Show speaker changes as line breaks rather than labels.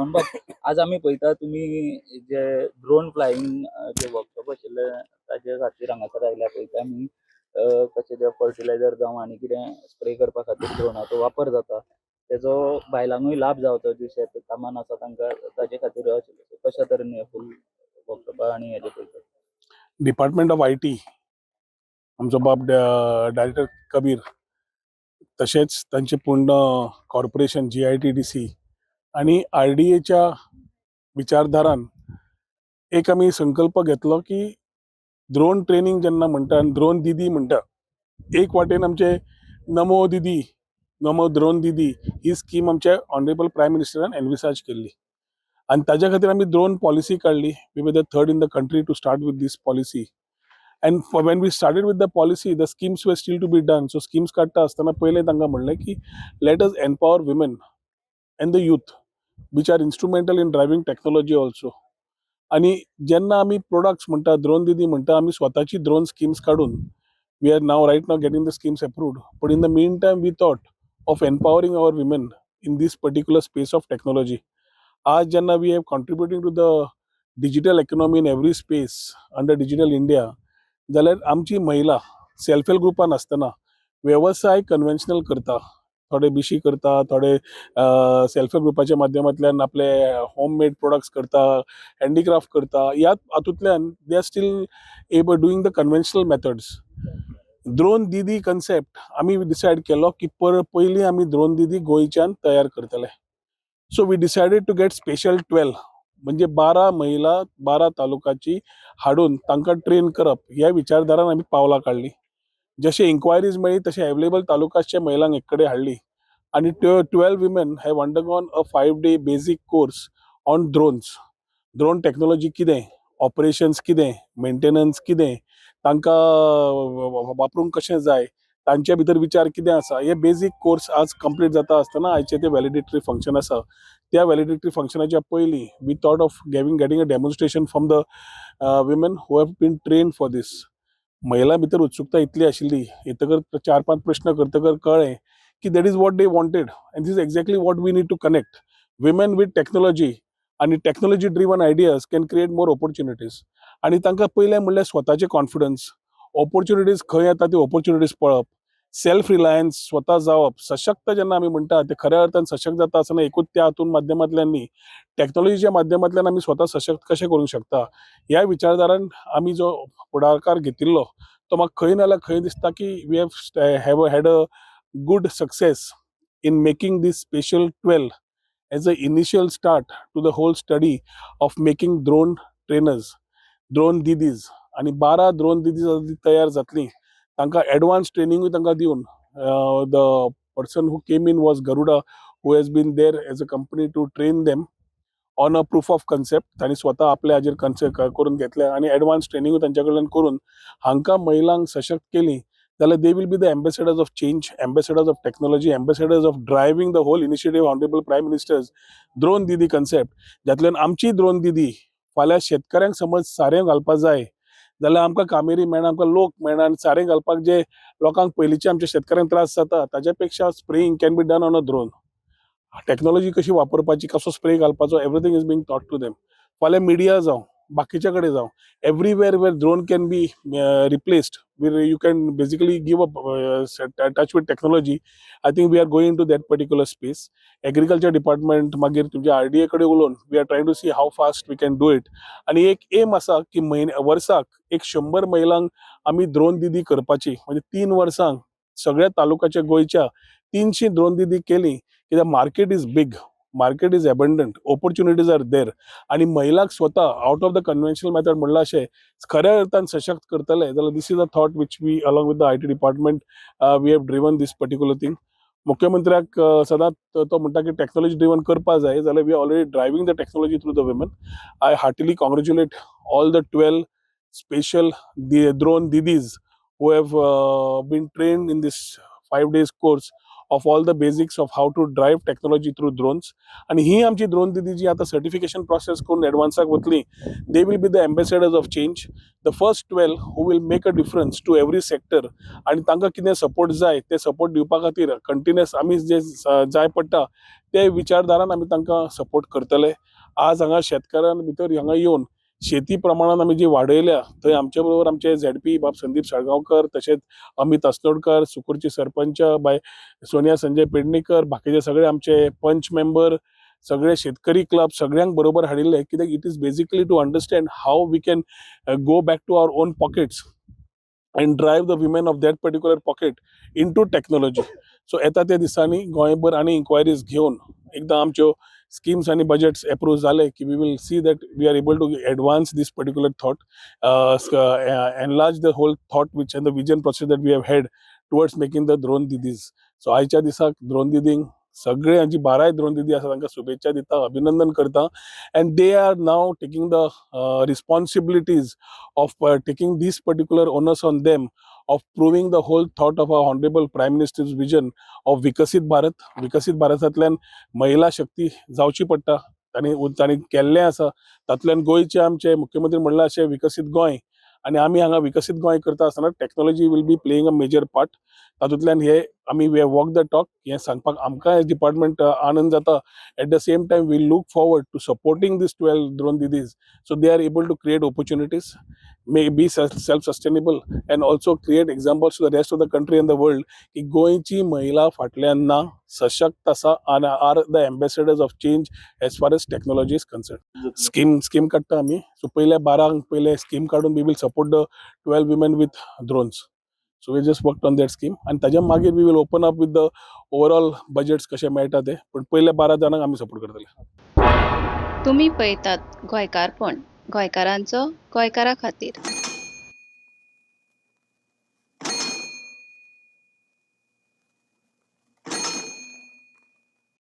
श्रवण बाब, आज आमी पळयता तुमी जे ड्रोन फ्लायिंग जे वर्कशॉप आशिल्ले ताजे खातीर हांगासर आयल्या. पळयता आमी कशें ते फर्टिलायझर जावं आनी कितें स्प्रे करपा खातीर ड्रोनाचो वापर जाता. तेजो बायलांकूय लाभ जावचो, जे शेत कामान आसा तांकां, ताजे खातीर आशिल्लें. कशा तरेन हे फूल वर्कशॉपा आनी हेजें पळयता?
डिपार्टमेंट ऑफ IT, आमचो बाब डायरेक्टर कबीर, तशेंच तांचे पूर्ण कॉर्पोरेशन जीआयटीडीसी आनी आरडीएच्या विचारधारान एक आमी संकल्प घेतलो की ड्रोन ट्रेनिंग जेन्ना म्हणटा आनी ड्रोन दिदी म्हणटा, एक वाटेन आमचे नमो दिदी, नमो ड्रोन दिदी ही स्कीम आमच्या ऑनरेबल प्रायम मिनिस्टरान एनविसाज केल्ली आनी ताज्या खातीर आमी ड्रोन पॉलिसी काडली. We were the third in the country to start with this policy, and when we started with the policy, the schemes were still to be done. So schemes काडटा आसतना पयलें तांकां म्हणलें की let us empower women and the youth, which are instrumental in driving technology also. आनी जेन्ना आमी products म्हणटा, ड्रोन दिदी म्हणटा, आमी स्वताची ड्रोन स्किम्स काडून we are now right now getting the schemes approved, but in the meantime we thought of empowering our women in this particular space of technology. आज जेन्ना we have contributing to the digital economy in every space under Digital India, जाल्यार आमची महिला self help ग्रुपान आसतना वेवसाय conventional करता, थोडे बिशी करता, थोडे सेल्फ हेल्प ग्रुपाच्या माध्यमांतल्यान आपले होम मेड प्रोडक्ट्स करता, हँडीक्राफ्ट करता. ह्या हातूंतल्यान they are still able doing the conventional methods. Drone Didi concept आमी डिसायड केलो की पर पयलीं आमी ड्रोन दिदी गोंयच्यान तयार करतले. So we decided to get special 12, म्हणजे 12 महिला 12 तालुकाची हाडून तांकां ट्रेन करप. ह्या विचारधारान आमी पावलां काडली. जशे इन्क्वायरीज मेळ्ळी तशे अवेलेबल तालुकाच्या महिलांक एक कडेन हाडली आनी त्यो 12 women have undergone a 5 day basic course on drones. Drone technology कितें, ऑपरेशन्स कितें, मेंटेनन्स कितें, तांकां वापरूंक कशें जाय, तांचे भितर विचार कितें आसा, हे बेजीक कोर्स आज कंप्लीट जाता आसतना आयचें तें व्हॅलिडिटरी फंक्शन आसा. त्या व्हॅलिडिटरी फंक्शनाच्या पयलीं we thought of giving getting a demonstration from the women who have been trained for this. महिला भितर उत्सुकता इतली आशिल्ली, येतकर चार पांच प्रश्न करतकर कळ्ळें की that is what they wanted and this exactly what we need to connect women with technology. आनी technology driven ideas can create more opportunities. आनी तांकां पयलें म्हणल्यार स्वताचें कॉन्फिडन्स, ऑपॉर्च्युनिटीज खंय येता ती ऑपॉर्च्युनिटीज पळोवप, सेल्फ रिलायन्स स्वता जावप. सशक्त जेन्ना आमी म्हणटा ते खऱ्या अर्थान सशक्त जाता आसतना एकूच त्या हातून माध्यमांतल्यान न्ही, टॅक्नोलॉजीच्या माध्यमांतल्यान आमी स्वता सशक्त कशें करूंक शकता, ह्या विचारधारान आमी जो फुडाकार घेतिल्लो तो म्हाका खंय ना जाल्यार खंय दिसता की we have had a good success in making this special 12 as a initial start to the whole study of making drone trainers, drone didis. आनी 12 ड्रोन दिदीज तयार जातली, तांकां एडवान्स ट्रेनिंगूय तांकां दिवन, the person who came in was Garuda, who has been there as a company to train them on a proof of concept. तांणी स्वता आपल्या हाजेर कन्सेप्ट करून घेतले आनी एडवान्स ट्रेनिंगूय तांच्या कडल्यान करून हांकां महिलांक सशक्त केली जाल्यार they will be the ambassadors of change, ambassadors of technology, ambassadors of driving the whole initiative, Honourable Prime Minister's Drone Didi concept, जातल्यान आमची ड्रोन दिदी फाल्यां शेतकऱ्यांक समज सारें घालपाक जाय जाल्यार आमकां कामेरी मेळना, आमकां लोक मेळना आनी सारें घालपाक जे लोकांक पयलींचे आमच्या शेतकऱ्यांक त्रास जाता, ताच्या पेक्षा spraying can be done on a drone. Technology कशी वापरपाची, कसो स्प्रे घालपाचो, everything is being taught to them. फाल्यां मिडिया जावं, बाकीच्या कडेन जावं, everywhere where drone can be replaced, where you can basically give a touch with technology, I think we are going to that particular space. Agriculture department, मागीर तुमच्या RDA कडेन उलोवन we are trying to see how fast we can do it. आनी एक M आसा की म्हयने वर्साक एक 100 महिलांक आमी ड्रोन दिदी करपाची. म्हणजे 3 वर्सांक सगळ्या तालुक्याच्या गोंयच्या 300 ड्रोन दिदी केली कित्याक market is big, market is abundant, opportunities are there. आणि महिलांक स्वता out of the conventional method म्हणलां अशें खऱ्या अर्थान सशक्त करतले जाल्यार this is a thought which we, along with the IT department, we have driven this particular thing. मुख्यमंत्र्याक सदांच तो म्हणटा की टॅक्नोलॉजी ड्रिवन करपा जाय, जाल्यार we already driving the technology through the women. I heartily congratulate all the 12 special drone didis who have been trained in this 5 days course. of all the basics of how to drive technology through drones. आनी ही आमची drone दिदी जी आतां certification process करून एडवान्साक वतली, they will be the ambassadors of change, the first 12 who will make a difference to every sector. आनी तांकां कितें support जाय ते सपोर्ट दिवपा खातीर कंटिन्युअस आमी जे जाय पडटा ते विचारधारान आमी तांकां सपोर्ट करतले. आज हांगा शेतकारां भितर हांगा येवन शेती प्रमाणान आमी जी वाडयल्या, थंय आमचे बरोबर आमचे झेडपी बाब संदीप साळगांवकर, तशेंच अमित अस्नोडकर, सुकूरची सरपंच बाय सोनिया संजय पेडणेकर, बाकीचे सगळे आमचे पंच मेंबर, सगळे शेतकरी क्लब, सगळ्यांक बरोबर हाडिल्ले, कित्याक it is basically to understand how we can go back to our own pockets and drive the women of that particular pocket into technology. So येता त्या दिसांनी गोंयभर आनी इन्क्वायरीज घेवन एकदां आमच्यो स्किम्स आनी बजेट्स एप्रूव जाले की we will see that we are able to advance this particular thought, enlarge the whole thought which and the vision process that we have had towards making the drone didis. So आयच्या दिसाक drone दिदींक, सगळे जी बाराय drone दिदी आसा, तांकां शुभेच्छा दिता, अभिनंदन करता, and they are now taking the responsibilities of taking this particular onus on them of proving the whole thought of our honorable Prime Minister's vision of विकसीत भारत. विकसीत भारतांतल्यान महिला शक्ती जावची पडटा. तांणी केल्लें आसा. तातूंतल्यान गोंयचे आमचे मुख्यमंत्री म्हणलां अशें, विकसीत गोंय, आनी आमी हांगा विकसीत गोंय करता आसतना technology will be playing a major part. तातूंतल्यान हे आमी we walk the talk हें सांगपाक आमकां डिपार्टमेंट आनंद जाता. At the same time, we look forward to supporting these 12 drone didis so they are able to create opportunities, may be self sustainable and also create examples to the rest of the country and the world की गोंयची महिला फाटल्यान ना, सशक्त आसा आनी are the ambassadors of change as far as technology is concerned. Scheme काडटा आमी. सो पयल्या बारांक पयले स्कीम काडून we will support the 12 women with drones. So we just work on that scheme आनी ताज्या मागीर we will open up with the overall budgets कशे मेळटा ते, पण पयल्या बारा जाणांक आमी सपोर्ट करतले.
तुमी पळयतात गोंयकारपण, गोंयकारांचो गोंयकारा खातीर.